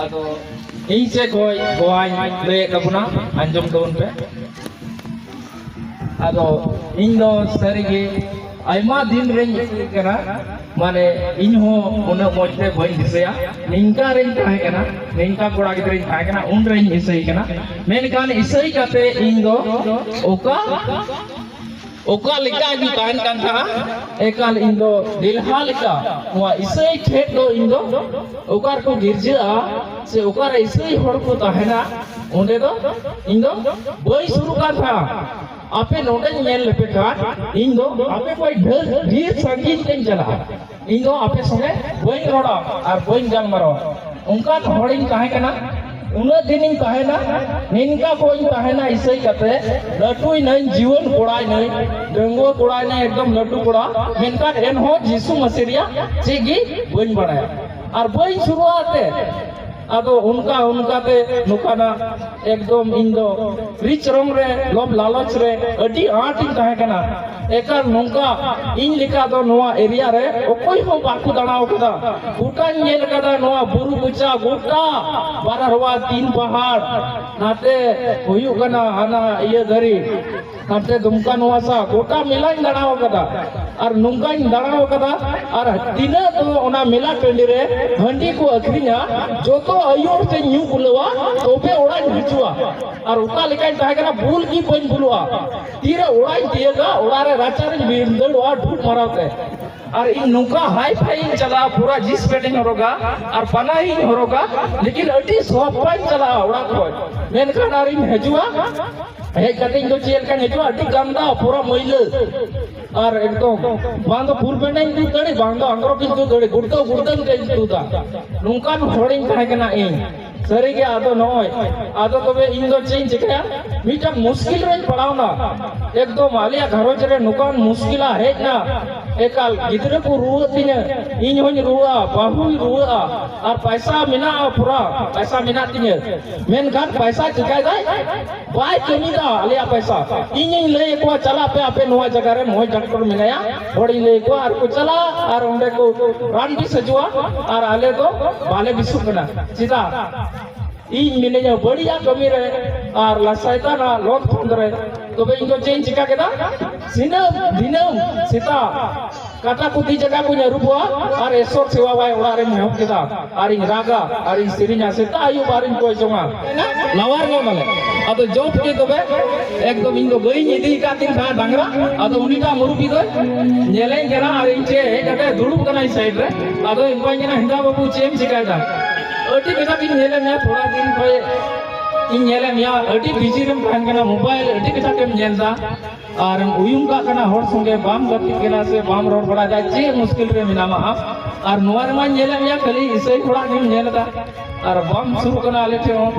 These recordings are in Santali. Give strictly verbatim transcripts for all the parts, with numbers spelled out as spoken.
ᱟᱫᱚ ᱤᱧ ᱥᱮᱫ ᱠᱷᱚᱱ ᱜᱚᱣᱟᱧ ᱞᱟᱹᱭᱮᱫ ᱛᱟᱵᱚᱱᱟ, ᱟᱸᱡᱚᱢ ᱛᱟᱵᱚᱱ ᱯᱮ᱾ ᱟᱫᱚ ᱤᱧ ᱫᱚ ᱥᱟᱹᱨᱤᱜᱮ ᱟᱭᱢᱟ ᱫᱤᱱ ᱨᱮᱧ ᱤᱥᱟᱹᱭ ᱠᱟᱱᱟ, ᱢᱟᱱᱮ ᱤᱧ ᱦᱚᱸ ᱩᱱᱟᱹᱜ ᱢᱚᱡᱽ ᱛᱮ ᱵᱟᱹᱧ ᱫᱤᱥᱟᱹᱭᱟ᱾ ᱱᱤᱝᱠᱟ ᱨᱮᱧ ᱛᱟᱦᱮᱸ ᱠᱟᱱᱟ, ᱱᱤᱝᱠᱟ ᱠᱚᱲᱟ ᱜᱤᱫᱽᱨᱟᱹᱧ ᱛᱟᱦᱮᱸ ᱠᱟᱱᱟ, ᱩᱱ ᱨᱮᱧ ᱤᱥᱟᱹᱭ ᱠᱟᱱᱟ᱾ ᱢᱮᱱᱠᱷᱟᱱ ᱤᱥᱟᱹᱭ ᱠᱟᱛᱮ ᱤᱧ ᱫᱚ ᱚᱠᱟ ᱚᱠᱟ ᱞᱮᱠᱟ ᱜᱮ ᱛᱟᱦᱮᱱ ᱠᱟᱱ ᱛᱟᱦᱮᱸᱫ, ᱮᱠᱟᱞ ᱤᱧ ᱫᱚ ᱫᱮᱞᱦᱟ ᱞᱮᱠᱟ ᱱᱚᱣᱟ ᱤᱥᱟᱹᱭ ᱴᱷᱮᱡ ᱫᱚ ᱤᱧ ᱫᱚ ᱚᱠᱟ ᱨᱮᱠᱚ ᱜᱤᱨᱡᱟᱹᱜᱼᱟ ᱥᱮ ᱚᱠᱟᱨᱮ ᱤᱥᱟᱹᱭ ᱦᱚᱲ ᱠᱚ ᱛᱟᱦᱮᱱᱟ, ᱚᱸᱰᱮ ᱫᱚ ᱤᱧ ᱫᱚ ᱵᱟᱹᱧ ᱥᱩᱨᱩᱜ ᱠᱟᱱ ᱛᱟᱦᱮᱸᱫ᱾ ᱟᱯᱮ ᱱᱚᱰᱮᱧ ᱧᱮᱞ ᱞᱮᱯᱮ ᱠᱷᱟᱱ ᱤᱧ ᱫᱚ ᱟᱯᱮ ᱠᱷᱚᱡ ᱰᱷᱮᱨ ᱰᱷᱮᱨ ᱥᱟᱺᱜᱤᱧ ᱛᱮᱧ ᱪᱟᱞᱟᱜᱼᱟ᱾ ᱤᱧ ᱫᱚ ᱟᱯᱮ ᱥᱚᱸᱜᱮ ᱵᱟᱹᱧ ᱨᱚᱲᱟ ᱟᱨ ᱵᱟᱹᱧ ᱜᱟᱞᱢᱟᱨᱟᱣᱟ᱾ ᱚᱱᱠᱟᱱ ᱦᱚᱲᱤᱧ ᱛᱟᱦᱮᱸ ᱠᱟᱱᱟ᱾ ᱩᱱᱟᱹᱜ ᱫᱤᱱᱤᱧ ᱛᱟᱦᱮᱱᱟ, ᱱᱤᱝᱠᱟ ᱠᱚᱧ ᱛᱟᱦᱮᱱᱟ ᱤᱥᱟᱹᱭ ᱠᱟᱛᱮ, ᱞᱟᱹᱴᱩᱭᱱᱟᱹᱧ, ᱡᱤᱭᱚᱱ ᱠᱚᱲᱟᱭᱱᱟᱹᱧ, ᱰᱟᱺᱜᱩᱣᱟᱹ ᱠᱚᱲᱟᱭᱱᱟᱹᱧ, ᱮᱠᱫᱚᱢ ᱞᱟᱹᱴᱩ ᱠᱚᱲᱟ, ᱢᱮᱱᱠᱷᱟᱱ ᱮᱱᱦᱚᱸ ᱡᱤᱥᱩ ᱢᱟᱹᱥᱤ ᱨᱮᱭᱟᱜ ᱪᱮᱫ ᱜᱮ ᱵᱟᱹᱧ ᱵᱟᱲᱟᱭᱟ᱾ ᱟᱨ ᱵᱟᱹᱧ ᱥᱩᱨᱩᱜᱼᱟ ᱛᱮ, ᱟᱫᱚ ᱚᱱᱠᱟ ᱚᱱᱠᱟᱛᱮ ᱱᱚᱝᱠᱟᱱᱟᱜ ᱮᱠᱫᱚᱢ ᱤᱧ ᱫᱚ ᱨᱤᱪ ᱨᱚᱝ ᱨᱮ, ᱞᱳᱵᱷ ᱞᱟᱞᱚᱪ ᱨᱮ ᱟᱹᱰᱤ ᱟᱸᱴᱤᱧ ᱛᱟᱦᱮᱸ ᱠᱟᱱᱟ᱾ ᱮᱠᱟᱞ ᱱᱚᱝᱠᱟ ᱤᱧ ᱞᱮᱠᱟ ᱫᱚ ᱱᱚᱣᱟ ᱮᱨᱤᱭᱟ ᱨᱮ ᱚᱠᱚᱭ ᱦᱚᱸ ᱵᱟᱠᱚ ᱫᱟᱬᱟ ᱟᱠᱟᱫᱟ᱾ ᱜᱚᱴᱟᱧ ᱧᱮᱞ ᱟᱠᱟᱫᱟ ᱱᱚᱣᱟ ᱵᱩᱨᱩ ᱠᱚᱪᱟ, ᱜᱚᱴᱟ ᱵᱟᱨᱟᱨᱣᱟ ᱛᱤᱱ ᱯᱟᱦᱟᱲ, ᱱᱟᱛᱮ ᱦᱩᱭᱩᱜ ᱠᱟᱱᱟ ᱦᱟᱱᱟ ᱤᱭᱟᱹ ᱫᱷᱟᱹᱨᱤᱡ, ᱱᱟᱛᱮ ᱫᱩᱢᱠᱟ ᱱᱚᱣᱟ ᱥᱟ ᱜᱚᱴᱟ ᱢᱮᱞᱟᱧ ᱫᱟᱬᱟ ᱟᱠᱟᱫᱟ᱾ ᱟᱨ ᱱᱚᱝᱠᱟᱧ ᱫᱟᱬᱟ ᱟᱠᱟᱫᱟ, ᱟᱨ ᱛᱤᱱᱟᱹᱜ ᱫᱚ ᱚᱱᱟ ᱢᱮᱞᱟ ᱴᱟᱺᱰᱤ ᱨᱮ ᱦᱟᱺᱰᱤ ᱠᱚ ᱟᱹᱠᱷᱨᱤᱧᱟ, ᱡᱚᱛᱚ ᱟᱹᱭᱩᱨ ᱛᱮ ᱧᱩ ᱵᱩᱞᱟᱹᱣᱟ, ᱛᱚᱵᱮ ᱚᱲᱟᱜ ᱤᱧ ᱦᱤᱡᱩᱜᱼᱟ᱾ ᱟᱨ ᱚᱠᱟ ᱞᱮᱠᱟᱧ ᱛᱟᱦᱮᱸ ᱠᱟᱱᱟ, ᱵᱩᱞ ᱜᱮ ᱵᱟᱹᱧ ᱵᱩᱞᱩᱜᱼᱟ᱾ ᱛᱤᱨᱮ ᱚᱲᱟᱜ ᱤᱧ ᱛᱤᱭᱟᱹᱜᱟ, ᱚᱲᱟᱜ ᱨᱮ ᱨᱟᱪᱟ ᱨᱤᱧ ᱵᱷᱤᱸᱫᱟᱹᱲᱚᱜᱼᱟ ᱰᱷᱩᱯ ᱢᱟᱨᱟᱣ ᱛᱮ᱾ ᱟᱨ ᱤᱧ ᱱᱚᱝᱠᱟ ᱦᱟᱭ ᱯᱷᱟᱭ ᱤᱧ ᱪᱟᱞᱟᱜᱼᱟ, ᱯᱩᱨᱟ ᱡᱤᱱᱥ ᱯᱮᱱᱴ ᱤᱧ ᱦᱚᱨᱚᱜᱟ ᱟᱨ ᱯᱟᱱᱟᱦᱤ ᱤᱧ ᱦᱚᱨᱚᱜᱟ, ᱞᱮᱠᱤᱱ ᱟᱹᱰᱤ ᱥᱚᱯᱷᱟᱧ ᱪᱟᱞᱟᱜᱼᱟ ᱚᱲᱟᱜ ᱠᱷᱚᱱ᱾ ᱢᱮᱱᱠᱷᱟᱱ ᱟᱨᱤᱧ ᱦᱤᱡᱩᱜᱼᱟ, ᱦᱮᱡ ᱠᱟᱛᱮ ᱤᱧ ᱫᱚ ᱪᱮᱫ ᱞᱮᱠᱟᱧ ᱦᱤᱡᱩᱜᱼᱟ, ᱟᱹᱰᱤ ᱜᱟᱱᱫᱟ, ᱯᱩᱨᱟ ᱢᱟᱹᱭᱞᱟᱹ᱾ ᱟᱨ ᱮᱠᱫᱚᱢ ᱵᱟᱝ ᱫᱚ ᱯᱷᱩᱞ ᱯᱮᱱᱴ ᱤᱧ ᱛᱩᱫ ᱫᱟᱲᱮ, ᱵᱟᱝ ᱫᱚ ᱟᱝᱨᱚᱯ ᱤᱧ ᱛᱩᱫ ᱫᱟᱲᱮ, ᱜᱩᱲᱫᱟᱹ ᱜᱩᱲᱫᱟᱹ ᱠᱟᱛᱮ ᱤᱧ ᱛᱩᱫᱟ᱾ ᱱᱚᱝᱠᱟᱱ ᱦᱚᱲᱤᱧ ᱛᱟᱦᱮᱸ ᱠᱟᱱᱟ ᱤᱧ᱾ ᱥᱟᱹᱨᱤᱜᱮ, ᱟᱫᱚ ᱱᱚᱜᱼᱚᱭ, ᱟᱫᱚ ᱛᱚᱵᱮ ᱤᱧ ᱫᱚ ᱪᱮᱫ ᱤᱧ ᱪᱤᱠᱟᱹᱭᱟ? ᱢᱤᱫᱴᱟᱝ ᱢᱩᱥᱠᱤᱞ ᱨᱮᱧ ᱯᱟᱲᱟᱣᱱᱟ᱾ ᱮᱠᱫᱚᱢ ᱟᱞᱮᱭᱟᱜ ᱜᱷᱟᱨᱚᱸᱡᱽ ᱨᱮ ᱱᱚᱝᱠᱟᱱ ᱢᱩᱥᱠᱤᱞᱟ ᱦᱮᱡ ᱮᱱᱟ᱾ ᱮᱠᱟᱞ, ᱜᱤᱫᱽᱨᱟᱹ ᱠᱚ ᱨᱩᱣᱟᱹᱜ ᱛᱤᱧᱟᱹ, ᱤᱧ ᱦᱚᱧ ᱨᱩᱣᱟᱹᱜᱼᱟ, ᱵᱟᱹᱦᱩᱭ ᱨᱩᱣᱟᱹᱜᱼᱟ, ᱟᱨ ᱯᱟᱭᱥᱟ ᱢᱮᱱᱟᱜᱼᱟ, ᱯᱩᱨᱟ ᱯᱟᱭᱥᱟ ᱢᱮᱱᱟᱜ ᱛᱤᱧᱟᱹ, ᱢᱮᱱᱠᱷᱟᱱ ᱯᱟᱭᱥᱟ ᱪᱤᱠᱟᱭ ᱫᱟᱭ? ᱵᱟᱭ ᱠᱟᱹᱢᱤ ᱫᱟ ᱟᱞᱮᱭᱟᱜ ᱯᱟᱭᱥᱟ᱾ ᱤᱧᱤᱧ ᱞᱟᱹᱭ ᱟᱠᱚᱣᱟ, "ᱪᱟᱞᱟᱜ ᱯᱮ, ᱟᱯᱮ ᱱᱚᱣᱟ ᱡᱟᱭᱜᱟ ᱨᱮ ᱢᱚᱡᱽ ᱰᱟᱠᱛᱚᱨ ᱢᱮᱱᱟᱭᱟ", ᱦᱚᱲᱤᱧ ᱞᱟᱹᱭ ᱟᱠᱚᱣᱟ, ᱟᱨ ᱠᱚ ᱪᱟᱞᱟᱜᱼᱟ, ᱟᱨ ᱚᱸᱰᱮ ᱠᱚ ᱨᱟᱱ ᱵᱮᱥ ᱦᱤᱡᱩᱜᱼᱟ, ᱟᱨ ᱟᱞᱮ ᱫᱚ ᱵᱟᱞᱮ ᱵᱮᱥᱚᱜ ᱠᱟᱱᱟ᱾ ᱪᱮᱫᱟᱜ? ᱤᱧ ᱢᱤᱱᱟᱹᱧᱟ ᱵᱟᱹᱲᱤᱡᱟᱜ ᱠᱟᱹᱢᱤ ᱨᱮ ᱟᱨ ᱞᱟ-, ᱥᱟᱭᱛᱟᱱᱟᱜ ᱞᱚᱛ ᱯᱷᱚᱸᱫᱽ ᱨᱮ᱾ ᱛᱚᱵᱮ ᱤᱧ ᱫᱚ ᱪᱮᱫ ᱤᱧ ᱪᱤᱠᱟ ᱠᱮᱫᱟ? ᱫᱤᱱᱟᱹᱢ, ᱫᱤᱱᱟᱹᱢ ᱥᱮᱛᱟᱜ ᱠᱟᱴᱟ ᱠᱚ ᱛᱤ ᱡᱟᱸᱜᱟ ᱠᱚᱧ ᱟᱹᱨᱩᱵᱚᱜᱼᱟ ᱟᱨ ᱤᱥᱚᱨ ᱥᱮᱣᱟ ᱵᱟᱭ ᱚᱲᱟᱜ ᱨᱮᱧ ᱮᱦᱚᱵ ᱠᱮᱫᱟ᱾ ᱟᱨᱤᱧ ᱨᱟᱜᱟ, ᱟᱨᱤᱧ ᱥᱮᱨᱮᱧᱟ, ᱥᱮᱛᱟᱜ ᱟᱹᱭᱩᱵ ᱟᱨᱤᱧ ᱠᱚᱭ ᱡᱚᱝᱟ᱾ ᱞᱟᱣᱟᱨ ᱧᱚᱜ ᱢᱟᱞᱮ᱾ ᱟᱫᱚ ᱡᱚᱵ ᱜᱮ ᱛᱚᱵᱮ ᱮᱠᱫᱚᱢ ᱤᱧ ᱫᱚ ᱜᱟᱹᱭᱤᱧ ᱤᱫᱤ ᱟᱠᱟᱫ ᱛᱤᱧ ᱛᱟᱦᱮᱸᱫ ᱰᱟᱝᱨᱟ᱾ ᱟᱫᱚ ᱩᱱᱤᱴᱟᱜ ᱢᱩᱨᱩᱵᱤ ᱫᱚᱭ ᱧᱮᱞᱮᱧ ᱠᱟᱱᱟ ᱟᱨ ᱤᱧ ᱴᱷᱮᱱ ᱦᱮᱡ ᱠᱟᱛᱮ ᱫᱩᱲᱩᱵ ᱠᱟᱱᱟᱭ ᱥᱟᱭᱤᱰ ᱨᱮ᱾ ᱟᱫᱚ ᱢᱮᱛᱟᱧ ᱠᱟᱱᱟ, "ᱦᱮᱸᱫᱟ ᱵᱟᱹᱵᱩ, ᱪᱮᱫ ᱮᱢ ᱪᱤᱠᱟᱭᱮᱫᱟ?" "ᱟᱹᱰᱤ ᱠᱟᱡᱟᱠ ᱤᱧ ᱧᱮᱞᱮᱫ ᱢᱮᱭᱟ, ᱛᱷᱚᱲᱟ ᱫᱤᱱ ᱠᱷᱚᱱ ᱤᱧ ᱧᱮᱞᱮᱫ ᱢᱮᱭᱟ, ᱟᱹᱰᱤ ᱵᱤᱡᱤ ᱨᱮᱢ ᱛᱟᱦᱮᱱ ᱠᱟᱱᱟ, ᱢᱳᱵᱟᱭᱤᱞ ᱟᱹᱰᱤ ᱠᱟᱡᱟᱠ ᱮᱢ ᱧᱮᱞ ᱮᱫᱟ, ᱟᱨᱮᱢ ᱩᱭᱩᱝ ᱠᱟᱜ ᱠᱟᱱᱟ, ᱦᱚᱲ ᱥᱚᱸᱜᱮ ᱵᱟᱢ ᱜᱟᱛᱮᱜ ᱠᱟᱱᱟ ᱥᱮ ᱵᱟᱢ ᱨᱚᱲ ᱵᱟᱲᱟᱭᱮᱫᱟ, ᱪᱮᱫ ᱢᱩᱥᱠᱤᱞ ᱨᱮ ᱢᱮᱱᱟᱢᱟ ᱟᱢ? ᱟᱨ ᱱᱚᱣᱟ ᱨᱮᱢᱟᱧ ᱧᱮᱞᱮᱫ ᱢᱮᱭᱟ ᱠᱷᱟᱹᱞᱤ ᱤᱥᱟᱹᱭ ᱦᱚᱲᱟᱜ ᱜᱮᱢ ᱧᱮᱞ ᱮᱫᱟ, ᱟᱨ ᱵᱟᱢ ᱥᱩᱨᱩᱜ ᱠᱟᱱᱟ ᱟᱞᱮ ᱴᱷᱮᱱ ᱦᱚᱸ᱾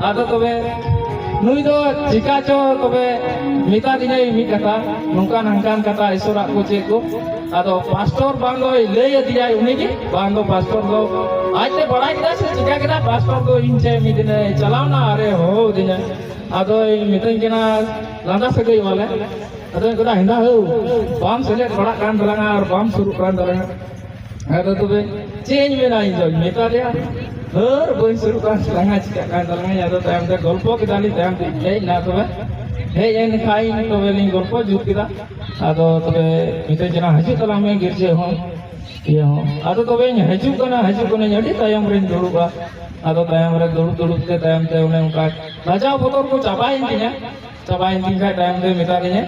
ᱟᱫᱚ ᱛᱚᱵᱮ ᱱᱩᱭ ᱫᱚ ᱪᱤᱠᱟ ᱪᱚ ᱛᱚᱵᱮ ᱢᱮᱛᱟ ᱫᱤᱧᱟᱭ ᱢᱤᱫ ᱠᱟᱛᱷᱟ, ᱱᱚᱝᱠᱟᱱ ᱦᱟᱱᱠᱟᱱ ᱠᱟᱛᱷᱟ, ᱤᱥᱚᱨᱟᱜ ᱠᱚ ᱪᱮᱫ ᱠᱚ᱾ ᱟᱫᱚ ᱯᱟᱥᱴᱚᱨ ᱵᱟᱝ ᱫᱚᱭ ᱞᱟᱹᱭ ᱟᱫᱤᱧᱟᱭ ᱩᱱᱤ ᱜᱮ, ᱵᱟᱝ ᱫᱚ ᱯᱟᱥᱴᱚᱨ ᱫᱚ ᱟᱡᱛᱮ ᱵᱟᱲᱟᱭ ᱠᱮᱫᱟ ᱥᱮ ᱪᱤᱠᱟ ᱠᱮᱫᱟ, ᱯᱟᱥᱴᱚᱨ ᱫᱚ ᱤᱧ ᱴᱷᱮᱱ ᱢᱤᱫ ᱫᱤᱱᱮ ᱪᱟᱞᱟᱣ ᱱᱟ ᱟᱨᱮ ᱦᱚᱦᱚ ᱟᱫᱤᱧᱟ᱾ ᱟᱫᱚᱭ ᱢᱤᱛᱟᱹᱧ ᱠᱟᱱᱟ, ᱞᱟᱸᱫᱟ ᱥᱟᱹᱜᱟᱹᱭ ᱣᱟᱞᱮ, ᱟᱫᱚᱧ ᱢᱮᱛᱟᱭ ᱠᱟᱱᱟ, "ᱦᱮᱸᱫᱟ ᱦᱳ, ᱵᱟᱢ ᱥᱮᱞᱮᱫ ᱵᱟᱲᱟᱜ ᱠᱟᱱ ᱛᱟᱞᱟᱝᱟ ᱟᱨ ᱵᱟᱢ ᱥᱩᱨᱩᱜ ᱠᱟᱱ ᱛᱟᱞᱟᱝᱟ?" ᱟᱫᱚ ᱛᱚᱵᱮ ᱪᱮᱫ ᱤᱧ ᱢᱮᱱᱟ, ᱤᱧ ᱫᱚᱧ ᱢᱮᱛᱟ ᱫᱮᱭᱟ, ᱦᱟᱹᱨ ᱵᱟᱹᱧ ᱥᱩᱨᱩᱜ ᱠᱟᱱ ᱛᱟᱞᱟᱝᱟ, ᱪᱤᱠᱟᱹᱜ ᱠᱟᱱ ᱛᱟᱞᱟᱝᱟ᱾ ᱟᱫᱚ ᱛᱟᱭᱚᱢ ᱛᱮ ᱜᱚᱞᱯᱚ ᱠᱮᱫᱟᱞᱤᱧ, ᱛᱟᱭᱚᱢ ᱛᱮ ᱦᱮᱡ ᱮᱱᱟ ᱛᱚᱵᱮ᱾ ᱦᱮᱡ ᱮᱱ ᱠᱷᱟᱡ ᱛᱚᱵᱮ ᱞᱤᱧ ᱜᱚᱞᱯᱚ ᱡᱩᱛ ᱠᱮᱫᱟ᱾ ᱟᱫᱚ ᱛᱚᱵᱮ ᱢᱤᱛᱟᱹᱧ ᱠᱟᱱᱟ, "ᱦᱤᱡᱩᱜ ᱛᱟᱞᱟᱝ ᱢᱮ ᱜᱤᱨᱡᱟᱹ ᱦᱚᱸ, ᱤᱭᱟᱹ ᱦᱚᱸ᱾" ᱟᱫᱚ ᱛᱚᱵᱮᱧ ᱦᱤᱡᱩᱜ ᱠᱟᱱᱟ, ᱦᱤᱡᱩᱜ ᱠᱟᱹᱱᱟᱹᱧ, ᱟᱹᱰᱤ ᱛᱟᱭᱚᱢ ᱨᱤᱧ ᱫᱩᱲᱩᱵᱼᱟ᱾ ᱟᱫᱚ ᱛᱟᱭᱚᱢ ᱨᱮ ᱫᱩᱲᱩᱵ ᱫᱩᱲᱩᱵ ᱛᱮ ᱛᱟᱭᱚᱢ ᱛᱮ ᱚᱱᱮ ᱚᱱᱠᱟ ᱞᱟᱡᱟᱣ ᱵᱚᱛᱚᱨ ᱠᱚ ᱪᱟᱵᱟᱭᱮᱱ ᱛᱤᱧᱟ᱾ ᱪᱟᱵᱟᱭᱮᱱ ᱛᱤᱧ ᱠᱷᱟᱡ ᱛᱟᱭᱚᱢ ᱛᱮ ᱢᱮᱛᱟ ᱫᱤᱧᱟ,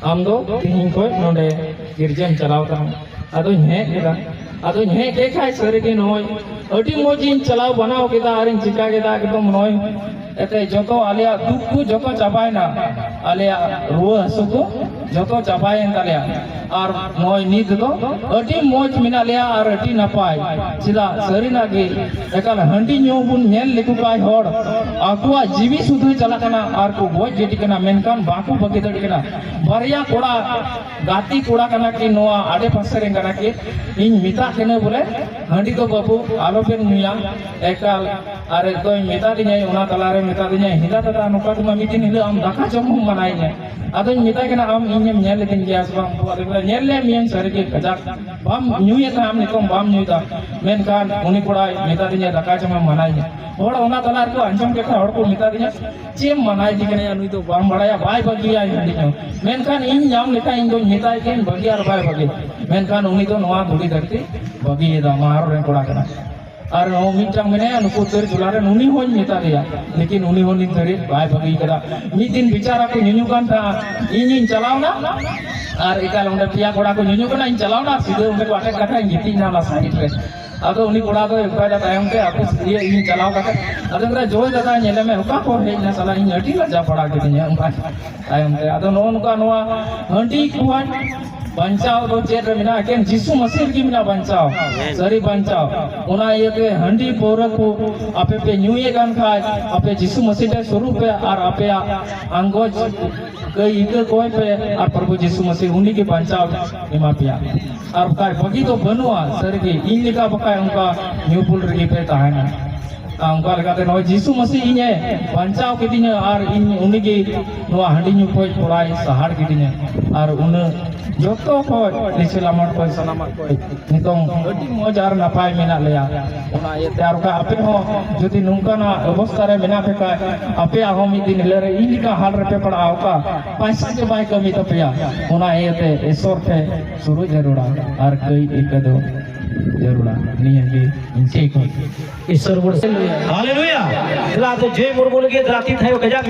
"ᱟᱢ ᱫᱚ ᱛᱤᱦᱤᱧ ᱠᱷᱚᱡ ᱱᱚᱰᱮ ᱜᱤᱨᱡᱟᱹᱢ ᱪᱟᱞᱟᱣ ᱛᱟᱢᱟ᱾" ᱟᱫᱚᱧ ᱦᱮᱡ ᱠᱮᱫᱟ᱾ ᱟᱫᱚᱧ ᱦᱮᱡ ᱠᱮᱫ ᱠᱷᱟᱡ ᱥᱟᱹᱨᱤᱜᱮ ᱱᱚᱜᱼᱚᱭ ᱟᱹᱰᱤ ᱢᱚᱡᱽ ᱤᱧ ᱪᱟᱞᱟᱣ ᱵᱟᱱᱟᱣ ᱠᱮᱫᱟ ᱟᱨᱤᱧ ᱪᱤᱠᱟ ᱠᱮᱫᱟ, ᱮᱠᱫᱚᱢ ᱱᱚᱜᱼᱚᱭ ᱮᱱᱛᱮ ᱡᱚᱛᱚ ᱟᱞᱮᱭᱟᱜ ᱫᱩᱠ ᱠᱚ ᱡᱚᱛᱚ ᱪᱟᱵᱟᱭᱮᱱᱟ, ᱟᱞᱮᱭᱟᱜ ᱨᱩᱣᱟᱹ ᱦᱟᱹᱥᱩ ᱠᱚ ᱡᱚᱛᱚ ᱪᱟᱵᱟᱭᱮᱱ ᱛᱟᱞᱮᱭᱟ᱾ ᱟᱨ ᱱᱚᱜᱼᱚᱭ ᱱᱤᱛ ᱫᱚ ᱟᱹᱰᱤ ᱢᱚᱡᱽ ᱢᱮᱱᱟᱜ ᱞᱮᱭᱟ ᱟᱨ ᱟᱹᱰᱤ ᱱᱟᱯᱟᱭ᱾ ᱪᱮᱫᱟᱜ, ᱥᱟᱹᱨᱤᱱᱟᱜ ᱜᱮ ᱮᱠᱟᱞ ᱦᱟᱺᱰᱤ ᱧᱩ ᱵᱚᱱ ᱧᱮᱞ ᱞᱮᱠᱚ ᱠᱷᱟᱱ ᱦᱚᱲ ᱟᱠᱚᱣᱟᱜ ᱡᱤᱣᱤ ᱥᱩᱫᱷᱟᱹ ᱪᱟᱞᱟᱜ ᱠᱟᱱᱟ ᱟᱨ ᱠᱚ ᱜᱚᱡ ᱜᱤᱰᱤ ᱠᱟᱱᱟ, ᱢᱮᱱᱠᱷᱟᱱ ᱵᱟᱠᱚ ᱵᱟᱹᱜᱤ ᱫᱟᱲᱮᱭᱟᱜ ᱠᱟᱱᱟ᱾ ᱵᱟᱨᱭᱟ ᱠᱚᱲᱟ, ᱜᱟᱛᱮ ᱠᱚᱲᱟ ᱠᱟᱱᱟ ᱠᱤᱱ, ᱱᱚᱣᱟ ᱟᱰᱮ ᱯᱟᱥᱮ ᱨᱮᱱ ᱠᱟᱱᱟ ᱠᱤᱱ, ᱤᱧ ᱢᱮᱛᱟᱜ ᱠᱤᱱᱟᱹ ᱵᱚᱞᱮ, ᱦᱟᱺᱰᱤ ᱫᱚ ᱵᱟᱹᱵᱩ ᱟᱞᱚᱯᱮ ᱧᱩᱭᱟ ᱮᱠᱟᱞ᱾ ᱟᱨ ᱮᱠᱫᱚᱢ ᱢᱮᱛᱟ ᱫᱤᱧᱟᱭ, ᱚᱱᱟ ᱛᱟᱞᱟᱨᱮ ᱢᱮᱛᱟ ᱫᱤᱧᱟᱭ, "ᱦᱮᱸᱫᱟ ᱫᱟᱫᱟ, ᱱᱚᱝᱠᱟ ᱛᱮᱢᱟ ᱢᱤᱫ ᱫᱤᱱ ᱦᱤᱞᱳᱜ ᱟᱢ ᱫᱟᱠᱟ ᱡᱚᱢ ᱦᱚᱸᱢ ᱢᱟᱱᱟᱭᱤᱧᱟ᱾" ᱟᱫᱚᱧ ᱢᱮᱛᱟᱭ ᱠᱟᱱᱟ, "ᱟᱢ ᱤᱧᱮᱢ ᱧᱮᱞ ᱞᱤᱫᱤᱧ ᱜᱮᱭᱟ ᱥᱮ ᱵᱟᱝ?" ᱟᱫᱚᱧ ᱢᱮᱛᱟᱭ, "ᱧᱮᱞ ᱞᱮᱫ ᱢᱤᱭᱟᱹᱧ ᱥᱟᱹᱨᱤᱜᱮ ᱠᱟᱡᱟᱠ, ᱵᱟᱢ ᱧᱩᱭᱮᱫ ᱛᱟᱦᱮᱸᱫ, ᱟᱢ ᱱᱤᱛᱚᱝ ᱵᱟᱢ ᱧᱩᱭᱮᱫᱟ, ᱢᱮᱱᱠᱷᱟᱱ ᱩᱱᱤ ᱠᱚᱲᱟᱭ ᱢᱮᱛᱟ ᱫᱤᱧᱟ ᱫᱟᱠᱟ ᱡᱚᱢᱮᱢ ᱢᱟᱱᱟᱭᱤᱧᱟ᱾" ᱦᱚᱲ ᱚᱱᱟ ᱛᱟᱞᱟ ᱨᱮᱠᱚ ᱟᱸᱡᱚᱢ ᱠᱮᱫ ᱠᱷᱟᱱ ᱦᱚᱲ ᱠᱚ ᱢᱮᱛᱟ ᱫᱤᱧᱟ, "ᱪᱮᱫ ᱮᱢ ᱢᱟᱱᱟᱭᱮᱫᱮ ᱠᱟᱱᱟ ᱭᱟ, ᱱᱩᱭ ᱫᱚ ᱵᱟᱢ ᱵᱟᱲᱟᱭᱟ, ᱵᱟᱭ ᱵᱟᱹᱜᱤᱭᱟ ᱦᱟᱺᱰᱤ ᱧᱩ?" ᱢᱮᱱᱠᱷᱟᱱ ᱤᱧ ᱧᱟᱢ ᱞᱮᱠᱷᱟᱱ ᱤᱧ ᱫᱚᱧ ᱢᱮᱛᱟᱭ ᱜᱮᱭᱟᱹᱧ ᱵᱟᱹᱜᱤ ᱟᱨ ᱵᱟᱭ ᱵᱟᱹᱜᱤ᱾ ᱢᱮᱱᱠᱷᱟᱱ ᱩᱱᱤ ᱫᱚ ᱱᱚᱣᱟ ᱫᱷᱩᱲᱤ ᱫᱷᱟᱹᱨᱛᱤ ᱵᱟᱹᱜᱤᱭᱮᱫᱟ, ᱢᱟᱦᱟᱨ ᱨᱮᱱ ᱠᱚᱲᱟ ᱠᱟᱱᱟᱭ᱾ ᱟᱨ ᱦᱚᱸ ᱢᱤᱫᱴᱟᱝ ᱢᱮᱱᱟᱭᱟ ᱱᱩᱠᱩ ᱩᱛᱟᱹᱨ ᱡᱩᱞᱟ ᱨᱮᱱ, ᱩᱱᱤ ᱦᱚᱸᱧ ᱢᱮᱛᱟ ᱫᱮᱭᱟ, ᱞᱮᱠᱤᱱ ᱩᱱᱤ ᱦᱚᱸ ᱱᱤᱛ ᱫᱷᱟᱹᱨᱤᱡ ᱵᱟᱭ ᱵᱟᱹᱜᱤ ᱠᱟᱫᱟ᱾ ᱢᱤᱫ ᱫᱤᱱ ᱵᱤᱪᱟᱨ ᱟᱠᱚ ᱧᱩᱧᱩ ᱠᱟᱱ ᱛᱟᱦᱮᱸᱫ, ᱤᱧᱤᱧ ᱪᱟᱞᱟᱣᱱᱟ ᱟᱨ ᱮᱠᱟᱞ ᱚᱸᱰᱮ ᱯᱮᱭᱟ ᱠᱚᱲᱟ ᱠᱚ ᱧᱩᱧᱩ ᱠᱟᱱᱟ, ᱤᱧ ᱪᱟᱞᱟᱣᱱᱟ ᱥᱤᱫᱷᱟᱹ ᱚᱸᱰᱮ ᱠᱚ ᱟᱴᱮᱫ ᱠᱟᱛᱷᱟ, ᱤᱧ ᱜᱤᱛᱤᱡ ᱮᱱᱟ ᱚᱱᱟ ᱥᱟᱭᱤᱰ ᱨᱮ᱾ ᱟᱫᱚ ᱩᱱᱤ ᱠᱚᱲᱟ ᱫᱚᱭ ᱚᱱᱠᱟᱭ ᱫᱟ ᱛᱟᱭᱚᱢ ᱛᱮ, ᱟᱠᱚ ᱤᱭᱟᱹ ᱤᱧ ᱪᱟᱞᱟᱣ ᱠᱟᱛᱮ, ᱟᱫᱚ ᱢᱮᱱᱫᱟ, "ᱡᱚᱭ ᱫᱟᱫᱟ, ᱧᱮᱞᱮ ᱢᱮ, ᱚᱠᱟ ᱠᱷᱚᱱ ᱦᱮᱡ ᱮᱱᱟ ᱥᱟᱞᱟ, ᱤᱧ ᱟᱹᱰᱤ ᱞᱟᱡᱟᱣ ᱯᱟᱲᱟᱣ ᱠᱤᱫᱤᱧᱟ," ᱚᱱᱠᱟ ᱛᱟᱭᱚᱢ ᱛᱮ᱾ ᱟᱫᱚ ᱱᱚᱜᱼᱚ ᱱᱚᱝᱠᱟ ᱱᱚᱣᱟ ᱦᱟᱺᱰᱤ ᱠᱷᱚᱱ ᱵᱟᱧᱪᱟᱣ ᱫᱚ ᱪᱮᱫ ᱨᱮ ᱢᱮᱱᱟᱜᱼᱟ? ᱮᱠᱮᱱ ᱡᱤᱥᱩ ᱢᱟᱹᱥᱤ ᱨᱮᱜᱮ ᱢᱮᱱᱟᱜᱼᱟ ᱵᱟᱧᱪᱟᱣ, ᱥᱟᱹᱨᱤ ᱵᱟᱧᱪᱟᱣ᱾ ᱚᱱᱟ ᱤᱭᱟᱹᱛᱮ ᱦᱟᱺᱰᱤ ᱯᱟᱹᱣᱨᱟᱹ ᱠᱚ ᱟᱯᱮ ᱯᱮ ᱧᱩᱭᱮᱫ ᱠᱟᱱ ᱠᱷᱟᱡ, ᱟᱯᱮ ᱡᱤᱥᱩ ᱢᱟᱹᱥᱤ ᱴᱷᱮᱱ ᱥᱩᱨᱩᱜ ᱯᱮ ᱟᱨ ᱟᱯᱮᱭᱟᱜ ᱟᱸᱜᱚᱪ ᱠᱟᱹᱭ ᱤᱠᱟᱹ ᱠᱚᱭ ᱯᱮ ᱟᱨ ᱯᱨᱚᱵᱷᱩ ᱡᱤᱥᱩ ᱢᱟᱹᱥᱤ ᱩᱱᱤ ᱜᱮ ᱵᱟᱧᱪᱟᱣ ᱮᱢᱟ ᱯᱮᱭᱟ᱾ ᱟᱨ ᱵᱟᱠᱷᱟᱡ ᱵᱟᱹᱜᱤ ᱫᱚ ᱵᱟᱹᱱᱩᱜᱼᱟ, ᱥᱟᱹᱨᱤᱜᱮ ᱤᱧ ᱞᱮᱠᱟ ᱵᱟᱠᱷᱟᱡ ᱚᱱᱠᱟ ᱧᱩ ᱵᱩᱞ ᱨᱮᱜᱮ ᱯᱮ ᱛᱟᱦᱮᱱᱟ᱾ ᱟᱨ ᱚᱱᱠᱟ ᱞᱮᱠᱟᱛᱮ ᱱᱚᱜᱼᱚᱭ ᱡᱤᱥᱩ ᱢᱟᱹᱥᱤ ᱤᱧᱮ ᱵᱟᱧᱪᱟᱣ ᱠᱤᱫᱤᱧᱟ ᱟᱨ ᱤᱧ ᱩᱱᱤᱜᱮ ᱱᱚᱣᱟ ᱦᱟᱺᱰᱤ ᱧᱩ ᱠᱷᱚᱡ ᱛᱷᱚᱲᱟᱭ ᱥᱟᱦᱟᱲ ᱠᱤᱫᱤᱧᱟ᱾ ᱟᱨ ᱩᱱᱟᱹᱜ ᱡᱚᱛᱚ ᱠᱷᱚᱡ ᱱᱤᱪᱷᱮ ᱞᱟᱢᱟᱴ ᱠᱷᱚᱡ ᱥᱟᱱᱟᱢᱟᱜ ᱠᱷᱚᱡ ᱱᱤᱛᱚᱝ ᱟᱹᱰᱤ ᱢᱚᱡᱽ ᱟᱨ ᱱᱟᱯᱟᱭ ᱢᱮᱱᱟᱜ ᱞᱮᱭᱟ᱾ ᱚᱱᱟ ᱤᱭᱟᱹᱛᱮ ᱟᱨ ᱚᱠᱟ ᱟᱯᱮ ᱦᱚᱸ ᱡᱩᱫᱤ ᱱᱚᱝᱠᱟᱱᱟᱜ ᱚᱵᱚᱥᱛᱟ ᱨᱮ ᱢᱮᱱᱟᱜ ᱯᱮ ᱠᱷᱟᱡ, ᱟᱯᱮᱭᱟᱜ ᱦᱚᱸ ᱢᱤᱫ ᱫᱤᱱ ᱦᱤᱞᱳᱜ ᱨᱮ ᱤᱧ ᱞᱮᱠᱟ ᱦᱟᱞ ᱨᱮᱯᱮ ᱯᱟᱲᱟᱜᱼᱟ, ᱚᱠᱟ ᱯᱟᱭᱥᱟ ᱜᱮ ᱵᱟᱭ ᱠᱟᱹᱢᱤ ᱛᱟᱯᱮᱭᱟ᱾ ᱚᱱᱟ ᱤᱭᱟᱹᱛᱮ ᱤᱥᱚᱨ ᱴᱷᱮᱡ ᱥᱩᱨᱩᱜ ᱡᱟᱹᱨᱩᱲᱟ ᱟᱨ ᱠᱟᱹᱭ ᱤᱠᱟᱹ ᱫᱚ ᱡᱟᱹᱨᱩᱲᱟ᱾ ᱱᱤᱭᱟᱹ ᱜᱮ ᱤᱧ ᱴᱷᱮᱡ ᱠᱷᱚᱱ᱾ ᱤᱥᱚᱨ ᱵᱚᱱ ᱦᱟᱞᱮᱞᱩᱭᱟ᱾ ᱫᱮᱞᱟ ᱟᱫᱚ ᱡᱮ ᱢᱩᱨᱢᱩ ᱞᱟᱹᱜᱤᱫ ᱫᱮᱞᱟ ᱛᱤ ᱛᱷᱟᱭᱚ ᱠᱟᱡᱟᱠ